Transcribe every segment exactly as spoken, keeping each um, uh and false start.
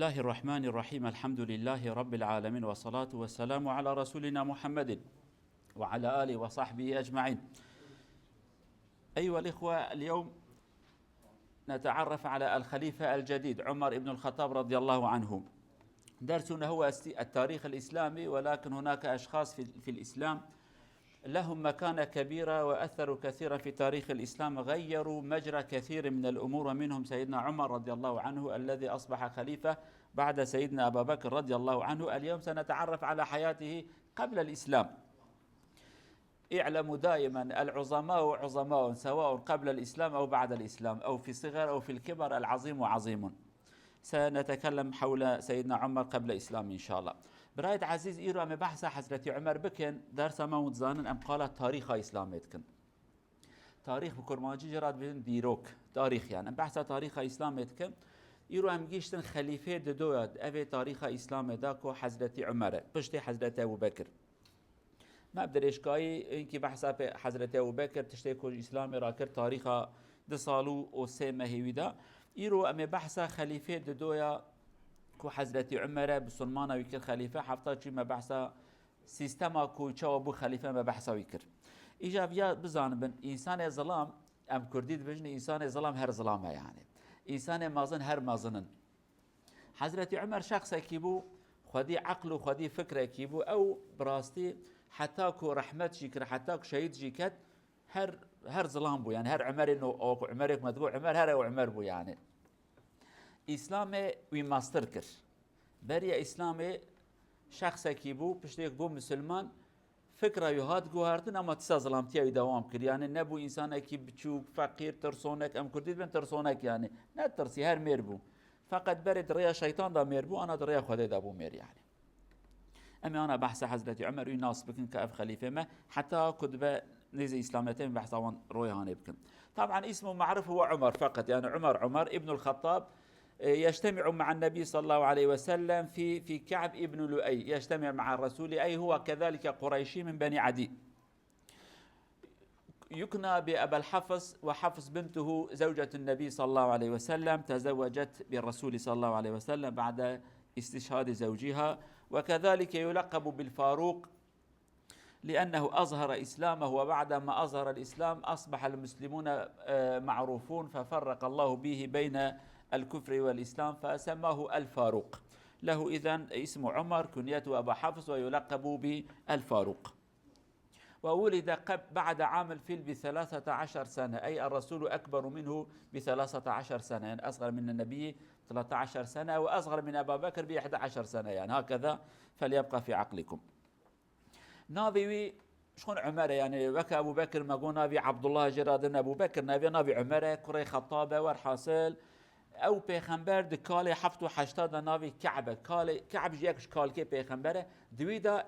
بسم الله الرحمن الرحيم. الحمد لله رب العالمين، والصلاة والسلام على رسولنا محمد وعلى آله وصحبه أجمعين. أيها الإخوة، اليوم نتعرف على الخليفة الجديد عمر بن الخطاب رضي الله عنه. درسنا هو است-، التاريخ الإسلامي، ولكن هناك أشخاص في، في الإسلام لهم مكانة كبيرة وأثروا كثيرا في تاريخ الإسلام، غيروا مجرى كثير من الأمور، ومنهم سيدنا عمر رضي الله عنه الذي أصبح خليفة بعد سيدنا أبا بكر رضي الله عنه. اليوم سنتعرف على حياته قبل الإسلام. اعلموا دائما العظماء عظماء سواء قبل الإسلام أو بعد الإسلام، أو في الصغر أو في الكبر، العظيم عظيم. سنتكلم حول سيدنا عمر قبل الإسلام إن شاء الله. برایت عزیز، ئیرۆ ئەمێ بەحسا حەزرەتی عومەر بکەن، دەرسا ما وت زانن ئەم قالا تاریخا ئیسلامێ دکن. تاریخ بە کورمانجی جرات بێن دیرۆک، تاریخ یان. ئەم بەحسا تاریخا ئیسلامێ دکن. ئیرۆ ئەم گیشتن خەلیفێ ددۆیە، ئەوێ تاریخا ئیسلامێ دا کو حەزرەتی عومەرە، پشتێ حەزرەتی ئەبوبەکر. Me bi dirêjkayî hinkî behsa pê Hezretî Ebû Bekir, tiştê ku ji Îslamê re kir, tarîxa du sal û, û sê mehê wî de. Îro em ê behsa xelîfê didoya ku Hezretî Umer e, bisilmana wî kir xelîfe, hefta çû me behsa sîstema ku çawa bû xelîfe me behsa wî kir. Îja viya bizanibin, însanê zilam, em kurdî dibêjin, însanê zilam her zilam e yani. Însanê mezin her mezin in. Hezretî Umer şexsekî bû, xwedî eql û xwedî fikrekî bû. Ew bi rastî heta ku rehmet jî kir, heta ku şehîd jî ket, her, her zilam bû. Yani her Umerê no, o ku Umerê ku me digot Umer, her ew Umer bû yani. Îslamê wî mastir kir. Beriya Îslamê şexsekî bû, piştê ku bû misilman, fikra wî hat guhertin, ama tisa zilamtiya wî dewam kir. Yani nebû însanekî biçûk, feqîr, tirsonek, em kurdî dibên tirsonek yani. Ne tirsî, her mêr bû. Feqet berê di rêya şeytan da mêr bû, ana di rêya Xwedê da bû mêr yani. Em ê ana behsa Hezretî Umer wî nas bikin ke ev xelîfê me, heta ku dibe nêzê Îslamiyetê em behsa wan royê hanê bikin. Taban ismu ma'ruf huwa Umar feqet, yani Umar, Umar ibnul Xettab, يجتمع مع النبي صلى الله عليه وسلم في، في كعب ابن لؤي، يجتمع مع الرسول، أي هو كذلك قريشي من بني عدي. يكنى بأبا الحفص، وحفص بنته زوجة النبي صلى الله عليه وسلم، تزوجت بالرسول صلى الله عليه وسلم بعد استشهاد زوجها، وكذلك يلقب بالفاروق، لأنه أظهر إسلامه، وبعدما أظهر الإسلام أصبح المسلمون، آه، معروفون، ففرق الله به بين الكفر والإسلام، فسماه الفاروق. له إذن اسم عمر، كنيته أبا حفص، ويلقب بالفاروق. وولد قب-، بعد عام الفيل بثلاثة عشر سنة، أي الرسول أكبر منه بثلاثة عشر سنة، يعني أصغر من النبي ثلاثة عشر سنة، وأصغر من أبا بكر بإحدى عشر سنة، يعني هكذا فليبقى في عقلكم. Navê wî ji xwe Umer e, yani weke Ebû Bekir me got navê Abdullah jê re din Ebû Bekir, navê, navê Umer e, kurê Xettab e, werhasil ew pêxember di kalê heft û heşta de navê Ke'b e. Kalê, Ke'b jî yek ji kalkê pêxember e. Di wî de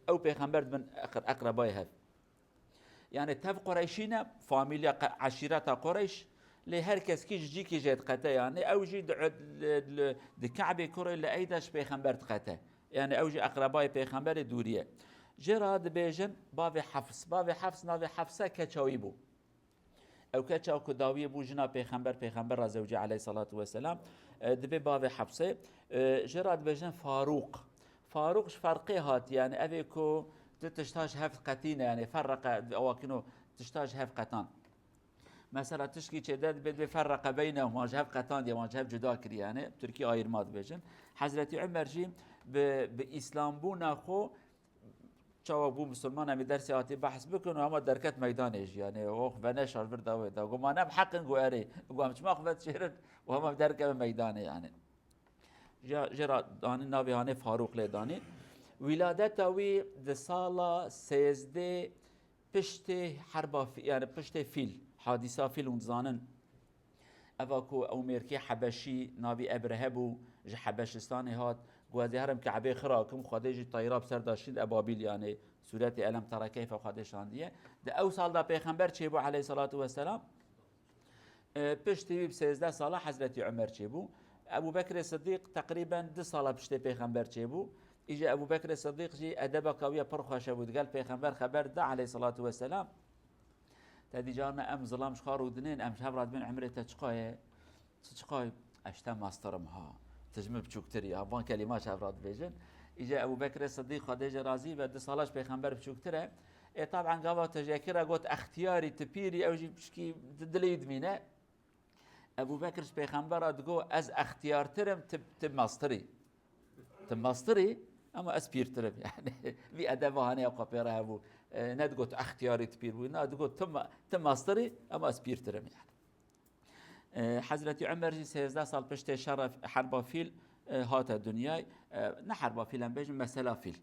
ew pêxember dibin eqr-, eqrebayê hev. Yani tev Qureyşî ne, famîlya qe-, eşîreta Qureyş, lê her kes kî ji cîkî jê diqete yani. Ew jî di, li, li, di Ke'bê kurê li ey de ji pêxember diqete. Yani ew jî eqrebayê pêxemberê dûrî ye. Jê re dibêjin bavê Hefs. Bavê Hefs navê Hefse keça wî bû. Ew keça ku dawiyê bû jina pêxember, pêxember re zewcî aleyhissalatu vesselam, e, dibê bavê Hefsê. E, jê re dibêjin Farûq. Farûq ji ferqê hat, yani evê ku tu tişta ji hev qetîne, yani ferreqe, awakino tişta ji hev qetan. Mesela tişkî çêde dibê, dibê ferreqe beynehuma, ji hev qetandiye, wan ji hev cuda kiriye, yani Tirkî ayirma dibêjin. Hezretî Umer jî bi, bi îslambûna xwe, çawa bû misilman, em ê dersê hatî behs bikin û hema derket meydanê jî, yani o veneşar vir dawê da. Got, ma ne bi heq in? Got, erê. Got, em çima xwe vedişêrin û hema derkeve meydanê yani. Ja, jê re danî navê hanê Farûq lê danî. Wîladeta wî di sala sêzdeh piştê herba fî-, yani piştê fîl, hadîsa fîl hûn dizanin. Eva ku ew mêrkê Hebeşî navî Ebrehe bû, ji Hebeşistanê hat, got, ez ê herim Ke'bê xira kim, Xwedê jî teyra bi ser de şînd, ebabîl, yani sûretê Elem tera keyfe Xwedê şandiye. Di ew sal de pêxember çêbû aleyhissalatu vesselam. E, piştî wî bi sêzdeh sala Hezretî Umer çêbû. Ebû Bekrê Sidîq teqrîben du sala piştê pêxember çêbû. Îje Ebû Bekrê Sidîq jî edebeka wî ya pir xweş hebû, digel pêxember xeber dida aleyhissalatu vesselam. Te dî carna em zilam ji xwe rûdinên, em ji hev re dibên, "Emrê te çiqa ye?" "Çi çiqa ye?" "Ez ji te mastirim ha." Tu ji min biçûktir î. Ha, van kelîma ji hev re dibêjin. Îca Ebû Bekirê Sidîq, Xwedê jê razî be, du sala ji Pêxember biçûktir e. Ê, taban gava tu ji yekî re got extiyarî, tu pîr î, ew jî pişkî di dilê wî dimîne. Ebû Bekir ji Pêxember re digot, ez extiyartir im, tu, tu mastir î. Tu mastir î, ama ez pîrtir im. Yani, vî edeba hanê ya xwe pê re hebû. E, nedigot extiyarî tu pîr bûyî, na digot tu ma-, tu mastir î, ama ez pîrtir im yani. E, Hezretî Umer jî sêzdeh sal piştê şeref herba fîl, e, hate dinyay. E, ne herba fîl, em bêjin mesela fîl.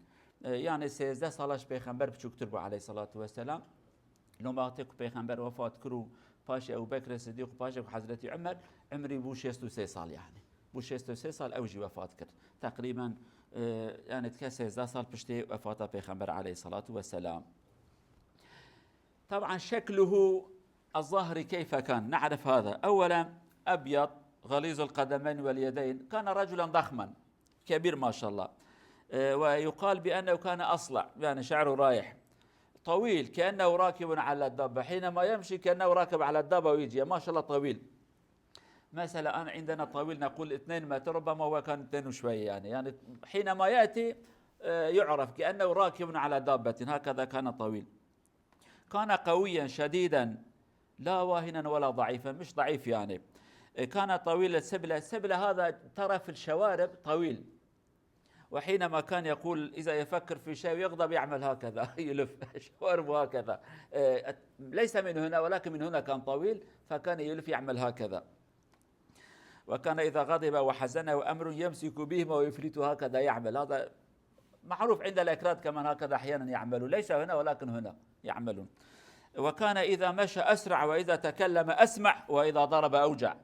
E, yani sêzdeh sala ji Pêxember biçûktir bû aleyhissalatu vesselam. Loma wextê ku Pêxember wefat kir û paşê Ebu Bekr Sidîq û paşê ku Hezretî Umer, umrî bû şêst û sê sal yani. Bû şêst û sê sal ew jî wefat kir. Teqrîben, e, yani dike sêzdeh sal piştê wefata Pêxember aleyhissalatu vesselam. طبعا شكله الظاهري كيف كان؟ نعرف هذا. أولا أبيض غليظ القدمين واليدين، كان رجلا ضخما كبير ما شاء الله. آه، ويقال بأنه كان أصلع، يعني شعره رايح، طويل كأنه راكب على الدابة، حينما يمشي كأنه راكب على الدابة ويجي، ما شاء الله طويل. مثلا أنا عندنا طويل نقول اثنين متر، ربما هو كان اثنين وشوية يعني، يعني حينما يأتي، آه، يعرف كأنه راكب على دابة، هكذا كان طويل. كان قويا شديدا لا واهنا ولا ضعيفا، مش ضعيف يعني. كان طويل السبلة، السبلة هذا طرف الشوارب طويل. وحينما كان يقول، إذا يفكر في شيء ويغضب يعمل هكذا، يلف شواربه هكذا. آه، ليس من هنا ولكن من هنا كان طويل، فكان يلف يعمل هكذا. وكان إذا غضب وحزنه أمر يمسك بهما ويفلت هكذا يعمل. هذا معروف عند الأكراد كمان، هكذا أحيانا يعملون، ليس هنا ولكن هنا يعملون. وكان إذا مشى أسرع، وإذا تكلم أسمع، وإذا ضرب أوجع.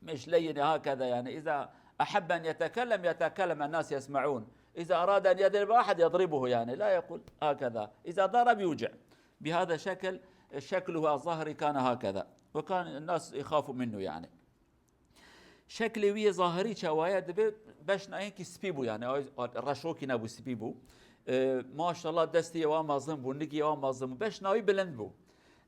مش لين هكذا، يعني إذا أحب أن يتكلم يتكلم، الناس يسمعون، إذا أراد أن يضرب أحد يضربه، يعني لا يقول هكذا، إذا ضرب يوجع. بهذا الشكل، شكله الظاهري كان هكذا، وكان الناس يخافوا منه يعني. Şeklê wî yê zahirî çawa ye? Dibê beşna yekî spî bû, yani, ay, reşokî nebû, spî bû. E, maşallah destê wa mezin bû, nigê wa mezin bû, beşna wî bilind bû.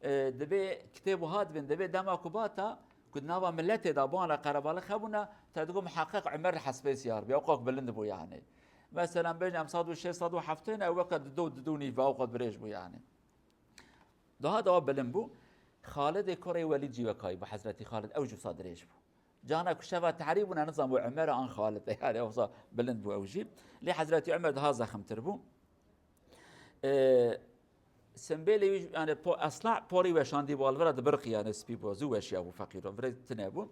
E, dibê kitêb wiha dibin, dibê dema ku bata, ku di nava miletê de bana qerebalix hebûna, te digot miheqeq Umer li hespê siyar bû, ewqas bilind bû yani. Mesela bêjin em sed û şêst, sed û heftê ne, ew weke dido, dido nîv, ewqas dirêj bû yani. Daha daha bilind bû. Xalidê kurê Welîd jî wekayî bû, Hezretî Xalid, ew jî wisa dirêj bû. Cana ku şeva tehrî bûne, nizam bû Umer an Xalid, yani wisa bilind bû ew jî. Lê Hezretî Umer daha zeximtir bû. Ee, Sembêlê wî, yani po-, esla porî weşandî bû, alvira dibirqî, yani spî bû, zû weşiya bû, feqîr o, virê tine bû.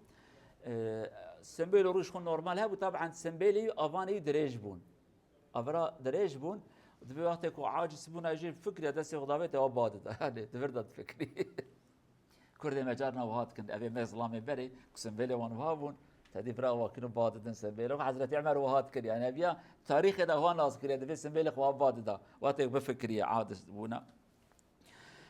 Ee, sembêlê rûj xwe normal hebû, taban sembêlê wî, avanê wî dirêj bûn. Avira dirêj bûn, dibê wextê ku aciz bûna jî fikriya destê xwe davête wa ba dida. Yani, di vir de difikirî. Kurdê me carna wiha dikin, ev ê me zilamê berê, ku sembêlê wan wiha bûn, tedî vira wa kin û ba didin sembêlê xwe. Hezretî Umer wiha dikir, yani, ev ya tarîxê de wiha nas kiriye, dibê sembêlê xwe wa ba dida. Wextê ku bifikiriye aciz bûna.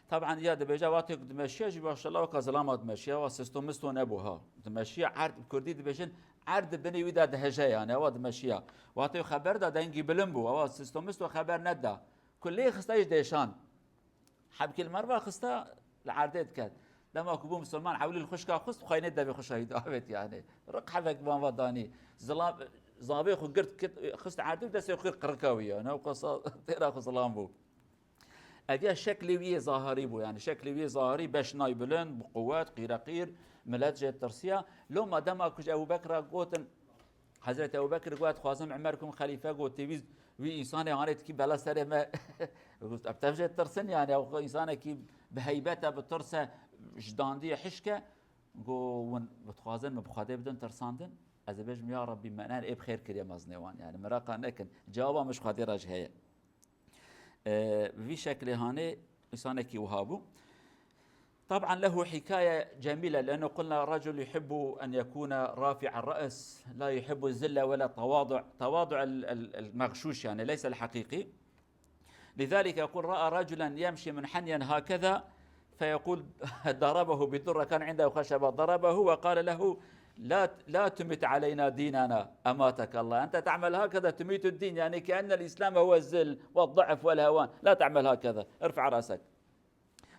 Taban ya dibêje, wextê ku dimeşiya jî, maşallah, weka zilama dimeşiya, wa sisto misto nebû ha. Dimeşiya erd, bi kurdî dibêjin, erd di binê wî de dihije, yani, ewa dimeşiya. Wextê xeber da, dengî bilind bû, ewa sisto misto xeber neda. Ku lê xista ji dêşan. Hebkê li merva xista, li erdê diket. Dema ku bû misilman, hewlî li xwişka xist, xweynê devê xwe şehîd avêt, yani. Riq hebek van va danî. Zilam, zavê xwe girt kit, xist erdê û destê xwe kir qirika wî, yani. Ew qasa têra xwe zilam bû. Ev ya şeklê wî yê zahirî bû, yani şeklê wî yê zahirî beşnay bilind, bi quwet, qîreqîr, milet jê tirsiya. Loma dema ku ji Ebu Bekra gotin, Hezreti Ebu Bekir got, "Dixwazim Umer kum xelîfe," got, "Tê wî, wî însanê hanê dikî bela serê me." Got, "Ev tev jê tirsin, yani ew însanekî bi heybet e, bi tirs e, ji dandiyê hişk e." Got, "Win dixwazin min bi Xwedê bidin tirsandin? Ez ê bêjim, ya Rabbî, me ê bi xêr kiriye mezinê wan, yani miraqa nekin. Cewaba min ji Xwedê re jî heye." Ee, vî şeklê hanê însanekî wiha bû. طبعا له حكاية جميلة، لأنه قلنا رجل يحب أن يكون رافع الرأس، لا يحب الذلة ولا التواضع، تواضع ال-، ال-، المغشوش، يعني ليس الحقيقي. لذلك يقول: رأى رجلا يمشي منحنيا هكذا، فيقول: ضربه بدرة، كان عنده خشبة، ضربه وقال له: لا، لا تمت علينا ديننا، أماتك الله، أنت تعمل هكذا تميت الدين، يعني كأن الإسلام هو الذل والضعف والهوان، لا تعمل هكذا، ارفع رأسك.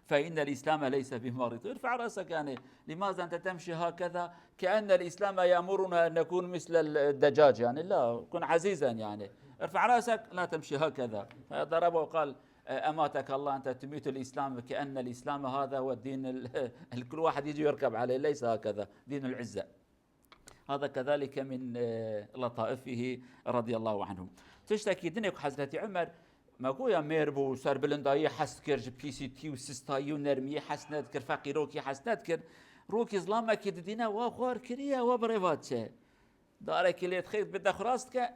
فإن الإسلام ليس بمريض. ارفع رأسك، يعني، لماذا أنت تمشي هكذا؟ كأن الإسلام يأمرنا أن نكون مثل الدجاج، يعني، لا، كن عزيزا، يعني. ارفع رأسك، لا تمشي هكذا. فضربه وقال: "أماتك الله، أنت تميت الإسلام، كأن الإسلام هذا هو الدين ال-، ال-، كل واحد يجي يركب عليه، ليس هكذا، دين العزة." هذا كذلك من، آه، لطائفه رضي الله عنه. Tiştekî dinê ku Hezretî Umer, me goya mêr bû, serbilindayiyê hez dikir, ji pîsîtî û sistayî û nermiyê hez nedikir, feqîrokî hez nedikir. Rokî zilamekî didîne, wa xwar kiriye, wa bi rê ve diçe. Darekî lê dixê, bi dexurast ke,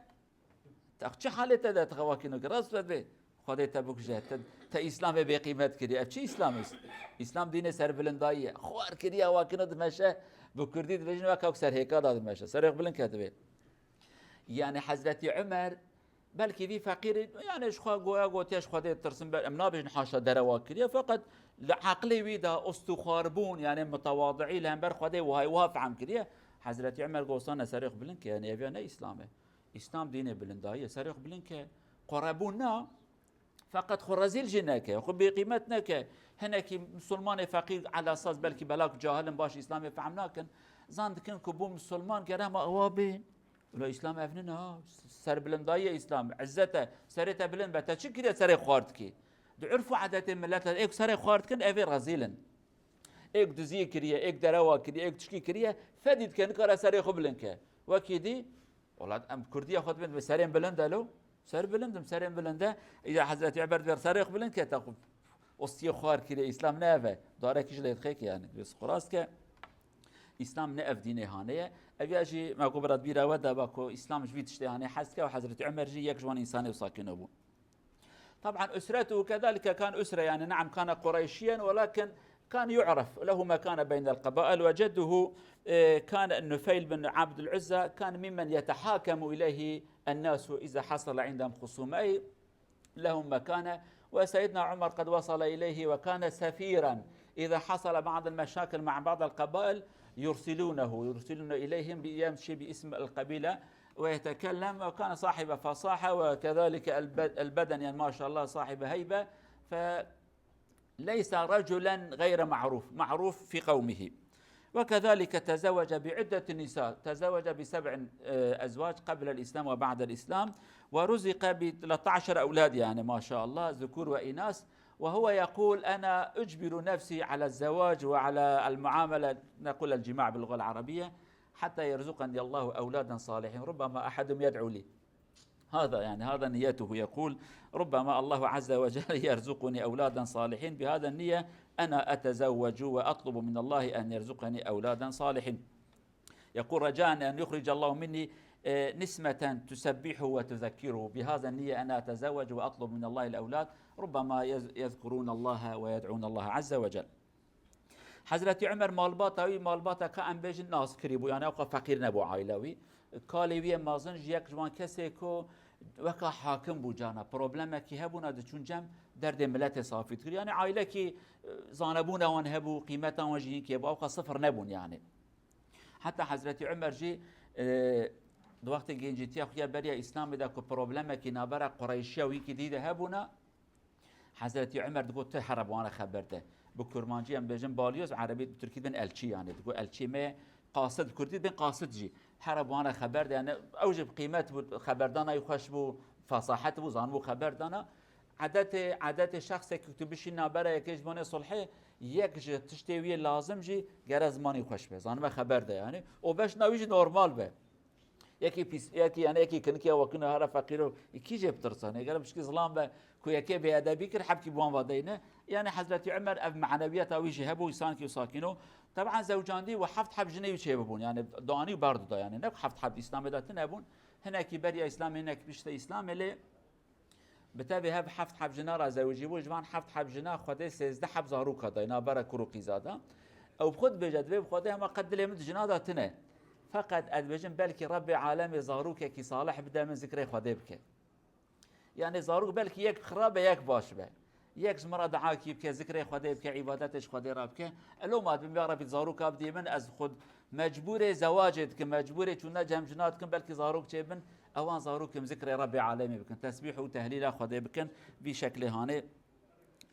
te çi halê te de, te xewakîno ki rast ve bê. Xwedê te bikuje. Te, te Îslamê bêqîmet kiriye. Ev çi Îslam îst? Îslam dînê serbilindayî ye. Xwar kiriye, xewakîno dimeşe. Bi kurdî dibêjin wek ew serhêka da dimeşe. Serê xwe bilind ke divê. Yani Hezretî Umer belkî vî feqîrî, yani ji xwe goya gotiye, ji Xwedê tirsin, ber-, em nabêjin haşa derewa kiriye, feqet li eqlê wî de ustixwarbûn, yani mutewadiî li hember Xwedê wiha, wiha fehm kiriye. Hezretî Umer got: "Sana serê xwe bilind ke, yani ev ya ne Îslam e." Îslam dînê bilindayî ye. Serê xwe bilind ke, qurebûn na, feqet xwe rezîl jî neke, xwe bêqîmet neke. Hinekî misilmanê feqîr, elasas belkî belak cahil in, baş Îslamê fehm nakin. Zan dikin ku bû misilman, gere hema ewa bên. Ula Îslam ev nîne ha. Serbilindayî ye Îslam. Îzzet e. Serê te bilind be. Te çi kiriye serê xwar dikî? Di urf û edetê milet de êk serê xwar dikin, evê rezîl in. Êk diziyê kiriye, êk derewa kiriye, êk tişkî kiriye, fedî dike, nikare serê xwe bilind ke. Wekî dî, wela em kurdiya xwe dibin, serên bilind e lo, ser bilind im, serên bilind e. Îca Hezretî Umer dibê serê xwe bilind ke, te xwe ostiyê xwar kiriye, Îslam ne ev e. Darekî ji lê dixê ke, yani, dibê xwe rast ke, Îslam ne ev dînê hane ye. Ev ya jî me ku bi re di bîra we de ba ku Îslam ji vî tiştê hane hez dike û Hezretî Umer jî yek ji wan însanê wisa kîno bû. طبعا أسرته كذلك كان أسرة، يعني نعم كان قريشيا ولكن كان يعرف له مكانة بين القبائل، وجده، آه، كان النفيل بن عبد العزى كان ممن يتحاكم إليه الناس إذا حصل عندهم خصومة، أي لهم مكانة. وسيدنا عمر قد وصل إليه وكان سفيرا، إذا حصل بعض المشاكل مع بعض القبائل يرسلونه، يرسلون إليهم ليمشي باسم القبيلة ويتكلم، وكان صاحب فصاحة وكذلك الب-، البدن، يعني ما شاء الله صاحب هيبة، فليس رجلا غير معروف، معروف في قومه. وكذلك تزوج بعدة نساء، تزوج بسبع، آه، أزواج قبل الإسلام وبعد الإسلام، ورزق بثلاثة عشر أولاد، يعني ما شاء الله، ذكور وإناث، وهو يقول: "أنا أجبر نفسي على الزواج وعلى المعاملة"، نقول الجماع باللغة العربية، "حتى يرزقني الله أولادا صالحين، ربما أحدهم يدعو لي". هذا، يعني، هذا نيته، يقول: "ربما الله عز وجل يرزقني أولادا صالحين، بهذا النية أنا أتزوج وأطلب من الله أن يرزقني أولادا صالحين". يقول: "رجاء أن يخرج الله مني، آه، نسمة تسبحه وتذكره، بهذا النية أنا أتزوج وأطلب من الله الأولاد، ربما يذ-، يذكرون الله ويدعون الله عز وجل". Hezretî Umer malbata wî, malbata ka em bêjin nas kirî bû, yani ewqa feqîr nebû aîle wî. Kalê wî yê mezin ji yek ji wan kesê ku weka hakim bû cana, problemekî hebûna, diçûn cem derdê miletê safî dikir. Yani aîlekî, e, zanebûna wan hebû, qîmeta wan jî hinkê bû, ewqa sifir nebûn yani. Heta Hezretî Umer jî, e, di wextê gencîtiya xwe ya beriya Îslamê de ku problemekî navbera Qureyşiya wî kî dî de hebûna, Hezretî Umer digot, "Tu here bi wan re xeber de." Bi kurmancî em bêjin balyoz, bi erebî, bi tirkî dibin elçî, yani. Digot, "Elçî me qasid", bi kurdî dibin qasid jî. "Here bi wan re xeber de." Yani ew jî bi qîmet bû, xeberdana wî xweş bû, fesahet bû, zanibû xeber dana. Edetê, edetê şexsekî ku tu bişî navbera yekê ji bonê sulhê, yek ji tiştê wî yê lazim jî gere zimanî xweş be. Zanime xeber de, yani. O beş na wî jî normal be. Yekî pîs, yekî, yani, yekî kinik ya we kino here feqîr o, kî jê bitirsa? Nêgere pişkî zilam be, ku yekê bêedebî kir, hebkî bi wan vadeyne. Yani Hezretî Umer ev manewiyeta wî jî hebû, însankî sakîn o. Teban zewcandî û heft heb jinê wî çêbibûn. Yani danî û berdida, yani ne ku heft heb Îslamê de tune bûn. Hinekî beriya Îslamê, hinek piştê Îslamê lê Bi tevî hev heft heb jina re zewicî bû, ji van heft heb jina Xwedê sêzdeh heb zaroka dayê, navbera kur û qîza de. Ew bi xwe dibêje, dibê bi Xwedê hema qet dilê min di jina de tune. Feqet ez dibêjim, belkî Rebbê alemê zarokekî salih bide min, zikrê Xwedê bike. Yani zarok belkî yek xirab e, yek baş be. Yek ji min re duakî bike, zikrê Xwedê bike, îbadetê ji Xwedê re bike. Elo ma dibim, ya Rebbî, zaroka bidî min, ez xwe mecbûrê zewacê dikim, mecbûrê çûna cem jina dikim, belkî zarok çêbin, ewan zarokim zikrê Rebbê alemê bikin, tesbîh û tehlîla Xwedê bikin, vî şeklê hanê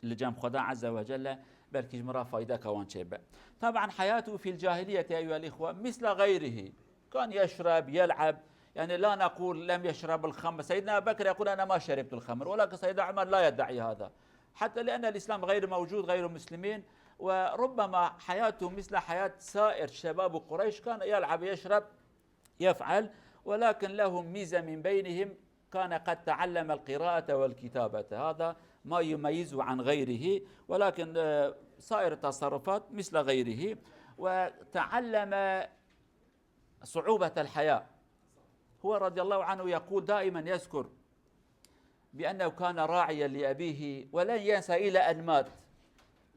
li cem Xweda Azze ve Celle Belkî ji min re faydeka wan çêbe. طبعا حياته في الجاهلية أيها الإخوة مثل غيره. كان يشرب، يلعب. يعني لا نقول لم يشرب الخمر. سيدنا أبو بكر يقول: "أنا ما شربت الخمر." ولكن سيدنا عمر لا يدعي هذا. حتى لأن الإسلام غير موجود، غير مسلمين. وربما حياته مثل حياة سائر شباب قريش، كان يلعب، يشرب، يفعل، ولكن له ميزة من بينهم، كان قد تعلم القراءة والكتابة، هذا ما يميزه عن غيره، ولكن، آه، سائر التصرفات مثل غيره، وتعلم صعوبة الحياة. هو رضي الله عنه يقول دائما، يذكر بأنه كان راعيا لأبيه ولن ينسى إلى أن مات،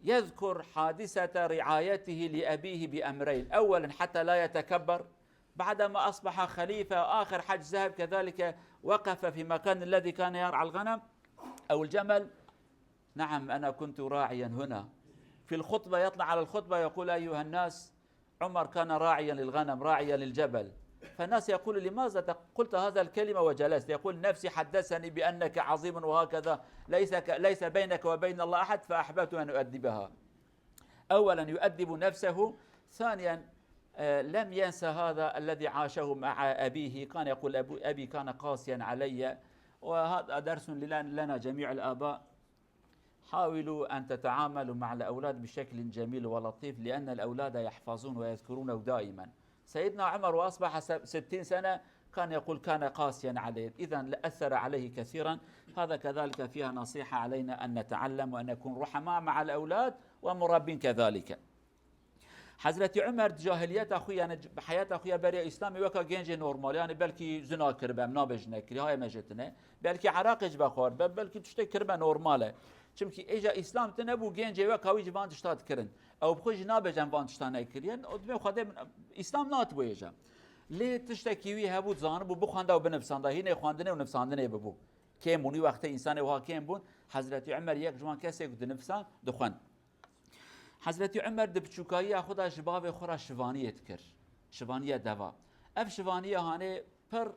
يذكر حادثة رعايته لأبيه بأمرين: أولا حتى لا يتكبر، بعدما أصبح خليفة، آخر حج ذهب كذلك وقف في مكان الذي كان يرعى الغنم أو الجمل. نعم، أنا كنت راعيا هنا. في الخطبة يطلع على الخطبة يقول: "أيها الناس، عمر كان راعيا للغنم، راعيا للجبل." فالناس يقول: "لماذا تق-، قلت هذا الكلمة وجلست؟" يقول: "نفسي حدثني بأنك عظيم وهكذا، ليس ك-، ليس بينك وبين الله أحد، فأحببت أن أؤدبها." أولا يؤدب نفسه، ثانيا، آه، لم ينس هذا الذي عاشه مع أبيه، كان يقول: "أبو-، أبي كان قاسيا علي." وهذا درس لنا، لنا جميع الآباء. حاولوا أن تتعاملوا مع الأولاد بشكل جميل ولطيف، لأن الأولاد يحفظون ويذكرونه دائما. سيدنا عمر وأصبح س-، ستين سنة كان يقول: "كان قاسيا علي." إذن أثر عليه كثيرا. هذا كذلك فيها نصيحة علينا أن نتعلم وأن نكون رحماء مع الأولاد ومربين كذلك. حضرت عمر جاهلية أخويا، يعني ج-، حياة أخويا بري إسلامي وكا جنجي نورمال، يعني بلكي زنا كربه، منابج نكري، هاي مجتنه. بلکî Iraqê ji be xwar be, belkî tiştek kiribe normal e. Çimkî êja Îslam tine bû, gencê weka wî ji van tişta dikirin. Ew bi xwe jî nabêjin van tişta nekiriye. Û dibê Xwedê min, Îslam nat bû êja. Lê tiştekî wî hebû, zanibû, bixwenda û binivsanda. Hînê xwendinê û nivsandinê bibû. Kêm bûn. Wî wextê însanê wiha kêm bûn. Hezretî Umer yek ji wan kesê ku dinivsan, dixwend. Hezretî Umer di biçûkayiya xwe de ji bavê xwe re şivaniyê dikir. Şivaniya deva. Ev şivaniya hanê pir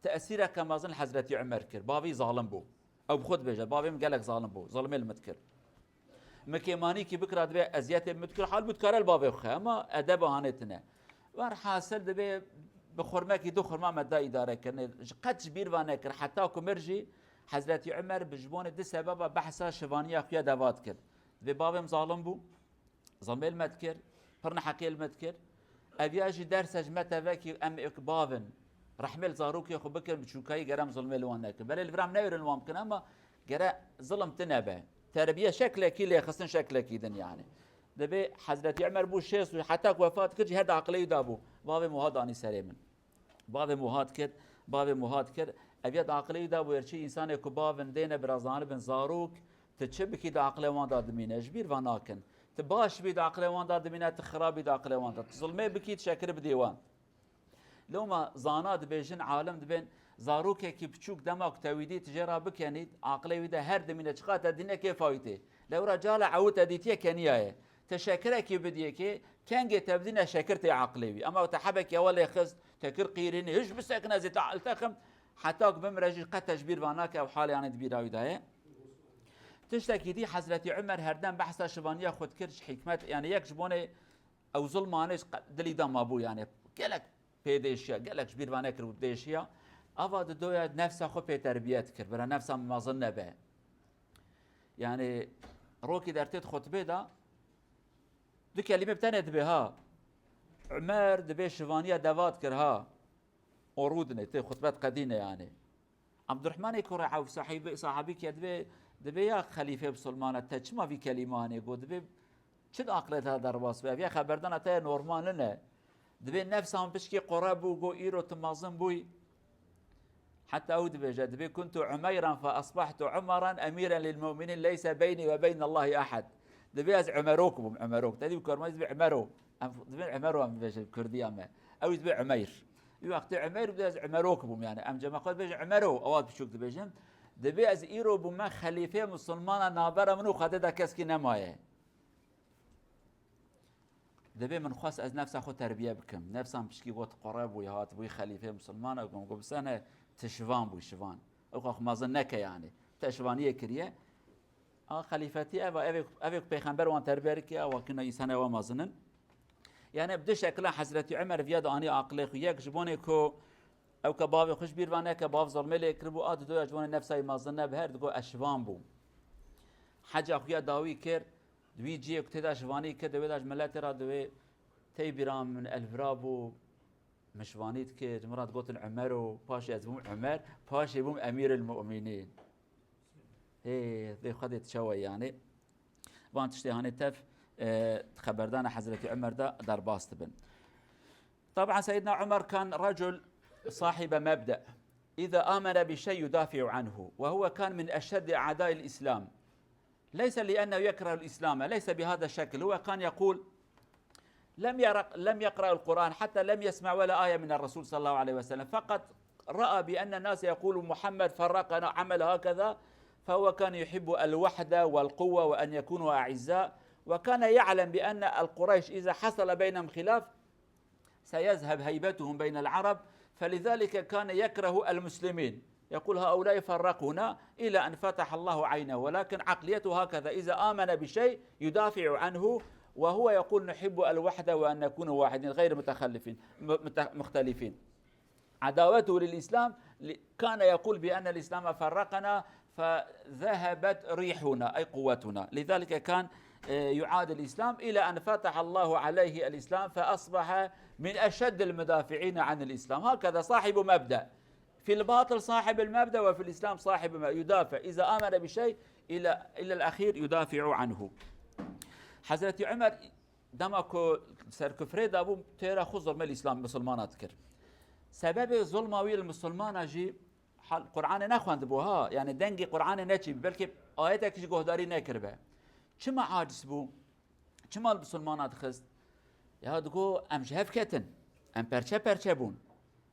tesîreke mezin li Hezretî Umer kir. Bavî zalim bû. Ew bi xwe dibêje, bavê min gelek zalim bû. Zilmê li min dikir. Min kêmanîkî bikira dibê eziyetê min dikir. Hal bû dikare li bavê xwe, ema edeba hanê tine. Werhasil dibê bi xurmekî du xurma me da îdarekirinê. Ji qet ji bîr va nekir. Heta ku mir jî Hezretî Umer bi ji bonê di sebeba behsa şivaniya xwe ya deva dikir. Dibê bavê min zalim bû. Zilmê li me dikir, pir neheqiyê li me dikir. Ev ya jî derse ji me tevekî em êk bavin. Rehmê li zarokê xwe bikin, biçûkayî gere em zilmê li wan nekin. Belê li vir em newêrin li wan bikin, ema gere zilim tine be. Terbiye şeklekî, lêxistin şeklekî din yani. Dibê Hezretî Umer bû şêst û heta ku wefat kir jî her di aqilê wî de bû. Bavê min wiha danî serê min. Bavê min wiha dikir, bavê min wiha dikir. Ev ya di aqilê wî de bû, her çi însanê ku bavin dêne bira zanibin zarok, tu çi bikî di aqilê wan de dimîne, ji bîr ve nakin. Tu baş bî di aqilê wan de dimîne, tu xirab bî di aqilê wan de. Tu zilmê bikî, tu şekir bidî wan. Loma zana dibêjin, alim dibên, zarokekî biçûk dema ku te wî dît, tu jê re bikenî, aqilê wî de her dimîne, çiqa te dîne kê faytê. Lewra cala ew te dîtiye keniyaye. Te şekirekî bidiyê kê, kengê te bidîne şekir tê aqilê wî. Ema te hebekî ewe lê xist, te kir qîrînî, hiş bisekine zî te eltexim, heta ku bimire jî qet te ji bîr va nake, ew halê yanê di bîra wî de ye. Tiştekî dî Hezretî Umer herdem behsa şivaniya xwe dikir ji hikmet, yani yek ji bonê ew zilmanê ji qe-, dilî de mabû, yani gelek pê dêşiya, gelek ji bîr va nekir û dêşiya. Ava didoya nefsa xwe pê terbiye dikir, bira nefsa min mezin nebe. Yani rokî dertê di xutbê de du kelîme bi tenê dibê ha. Umer dibê şivaniya deva dikir ha. O rûdine tê xutbet qedîne yani. Abdurrahmanê Kurê Ewf sahîbê, sahabî ke dibê, dibê ya xelîfê misilmana, te çima vî kelîmanê got? Dibê çi di aqilê te derbas be? Ev ya xeberdana te normal nine. Dibê nefsan pişkî qore bû, got, "Îro tu mezin bûyî." Heta ew dibêje, dibê, "Kuntu Umeyran fe asbahtu Umeran emîren lil mu'minîn leyse beynî ve beynallahi ehad." Dibê ez Umerok bûm, Umerok. Te dî bi Kurmancî dibê Umero. Em dibên Umero em dibêjin Kurdiya me. Ew jî dibê Umeyr. Wî wextê Umeyr dibê ez Umerok bûm yani. Em cema xwe dibêjin Umero, ewa biçûk dibêjin. Dibê ez îro bûme xelîfê misilmana, navbera min û Xwedê de keskî nemaye. Dibê min xwest ez nefsa xwe terbiye bikim. Nefsa min pişkî got qore bûyî, hatibûyî xelîfê misilmana, got, got, "Bisene, tu şivan bûyî, şivan. Ew xwe xwe mezin neke yani. Te şivaniyê kiriye." A xelîfetî ev e, ev ê, ev ê ku pêxember wan terbiye dike, ew kina însan ew mezin in. Yani bi du şekila Hezretî Umer viya da anî aqilê xwe. Yek ji bonê ku ew ke bavê xwe ji bîr ve neke, bav zilmê lê kiribû, a didoya ji bonê nefsa wî mezin nebe, her digo ez şivan bûm. Heca xwe ya dawî kir, di wî cihê ku tê de şivanî kir, di wê de ji miletê re di wê tey bîra min elvira bû, min şivanî dikir, min re digotin Umer û paşê ez bûm Umer, paşê bûm Emîrul Mu'minîn. Hê, vê Xwedê tu çawa yani? Van tiştê hanê tev, e, xeberdana Hezretî Umer de derbas dibin. طبعا سيدنا عمر كان رجل صاحب مبدأ، إذا آمن بشيء يدافع عنه، وهو كان من أشد أعداء الإسلام، ليس لأنه يكره الإسلام، ليس بهذا الشكل، هو كان يقول: لم يرق-، لم يقرأ القرآن، حتى لم يسمع ولا آية من الرسول صلى الله عليه وسلم، فقط رأى بأن الناس يقول: "محمد فرقنا"، عمل هكذا، فهو كان يحب الوحدة والقوة وأن يكونوا أعزاء، وكان يعلم بأن القريش إذا حصل بينهم خلاف سيذهب هيبتهم بين العرب، فلذلك كان يكره المسلمين، يقول: "هؤلاء فرقونا"، إلى أن فتح الله عينه، ولكن عقليته هكذا، إذا آمن بشيء يدافع عنه، وهو يقول: "نحب الوحدة وأن نكون واحدين غير متخلفين، م-، مت-، مختلفين". عداوته للإسلام ل-، كان يقول بأن الإسلام فرقنا فذهبت ريحنا، أي قوتنا. لذلك كان، آه، يعادي الإسلام إلى أن فتح الله عليه الإسلام فأصبح من أشد المدافعين عن الإسلام. هكذا صاحب مبدأ. في الباطل صاحب المبدأ وفي الإسلام صاحب ما يدافع. إذا آمن بشيء إلى، إلى الأخير يدافع عنه. Hezretî Umer dema ku ser kufrê de bû, têra xwe zulmê li Îslam, misilmana dikir. Sebebê zulma wî li misilmana jî hal Qur'anê nexwendibû ha, yani dengê Qur'anê neçîbû, belkî ayetek jî guhdarî nekiribe. Çima aciz bû? Çima li misilmana dixist? Ya digo, em ji hev ketin, em perçe perçe bûn.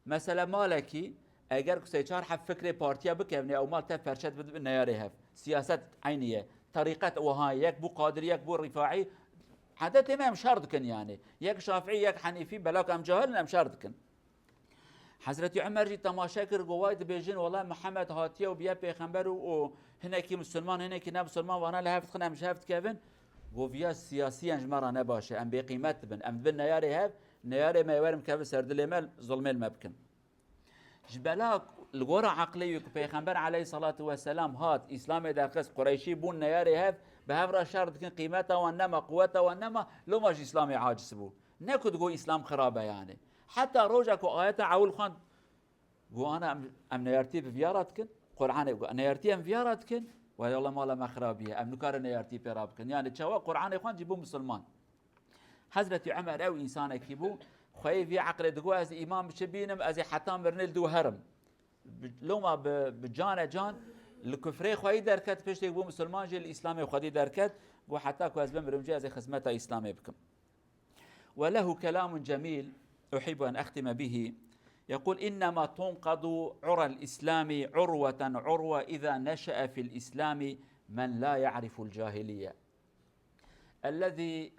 Mesela malekî, eger ku sê çar heb fikrê partiya bikevne, ew mal tev perçe dibe, dibe neyarê hev. Siyaset eynî ye. Terîqet wiha ye, yek bû Qadirî, yek bû Rîfaî. Edetê me em şer dikin yani. Yek Şafîî, yek Henîfî, bela ku em cahil in, em şer dikin. Hezretî Umer jî temaşe kir, got, way dibêjin, wela Mihemed hatiye û biye pêxember û, û hinekî misilman, hinekî ne misilman, vana li hev dixin, em ji hev dikevin. Got, viya siyasiyen ji me re ne baş e, em bêqîmet dibin, em dibin neyarê hev, neyarê me werin bikevin ser dilê me, zulmê li me bikin. Ji bela li gora eqlê wî ku Pêxember aleyhissalatu vesselam hat, Îslamê derxist, Qureyşî bûn neyarê hev, bi hev re şer dikin, qîmeta wan nema, quweta wan nema, loma ji Îslamê aciz bû. Ne ku digo Îslam xirab e yani. Heta roja ku ayeta ewil xwend, got, ana em, em neyartî bi viya re dikin, Qur'anê got, neyartî em viya re dikin, wela mala me xirabî ye, em nikarin neyartî pê re bikin. Yani çawa Qur'anê xwend jî bû misilman. Hezretî Umer ew însanekî bû, xweyê vî eqlê digot, ez îman bi çi bînim, ez ê heta mirinê li dû herim. Bi, loma bi, bi cane can li kufrê xweyî derket, piştê bû misilman jî li Îslamê xwedî derket, got, heta ku ez bimirim jî ez ê xizmeta Îslamê bikim. وله كلام جميل أحب أن أختم به، يقول: إنما تنقض عرى الإسلام عروة عروة إذا نشأ في الإسلام من لا يعرف الجاهلية. الذي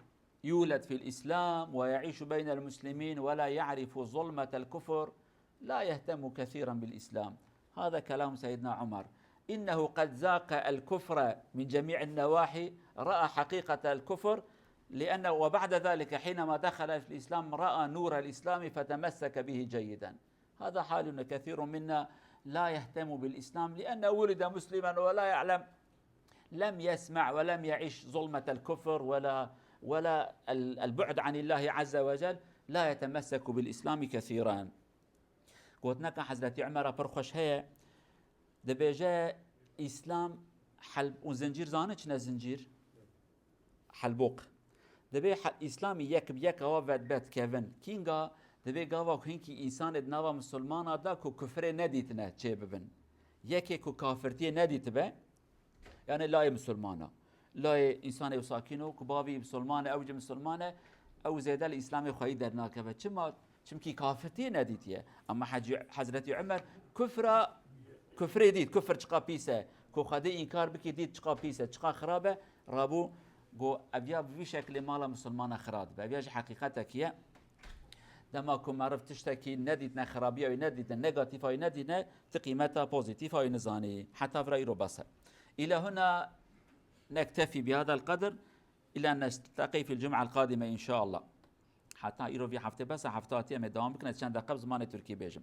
يولد في الإسلام ويعيش بين المسلمين ولا يعرف ظلمة الكفر لا يهتم كثيرا بالإسلام. هذا كلام سيدنا عمر. إنه قد ذاق الكفر من جميع النواحي، رأى حقيقة الكفر، لأنه وبعد ذلك حينما دخل في الإسلام رأى نور الإسلام فتمسك به جيدا. هذا حالنا، كثير منا لا يهتم بالإسلام لأنه ولد مسلما ولا يعلم، لم يسمع ولم يعش ظلمة الكفر ولا، ولا ال-، البعد عن الله عز وجل، لا يتمسك بالإسلام كثيرا. Gotineka Hezretî Umera pir xweş heye. Dibêje, Îslam helb û zincîr, zane çi ne zincîr? Helbok. Dibê he-, Îslamî yek bi yek awa vedbet kevin. Kînga dibê gava ku hinkî însanê di nava misilmana da ku kufrê nedîtine çêbibin. Yekê ku kafirtiyê nedîtibe, yani layê misilmana. Layê însanê wisa kîno ku bavî misilman e, ew jî misilman e, ew zêde li Îslamê xweyî dernakeve. Çima? Çimkî kafirtiyê nedîtiye. Ama Hecî-, Hezretî Umer kufra, kufrê dît, kufr çiqa pîs e. Ku Xwedê înkar bikî, dît çiqa pîs e, çiqa xirab e, rabû, got, ev ya bi vî şekilê mala misilmana xira dibe. Ev ya jî heqîqetekî ye. Dema ku meriv tiştekî nedîtine, xirabiya wî nedîtine, negatîfa wî nedîtine, ti qîmeta pozîtîfa wî nizanî. Heta vira îro bes e. Îla huna نكتفي بهذا القدر إلى أن نلتقي في الجمعة القادمة إن شاء الله. Heta îro vî heftê bes e, hefta hatî em ê dewam bikin, ez çend deqe bi zimanê tirkî bêjim.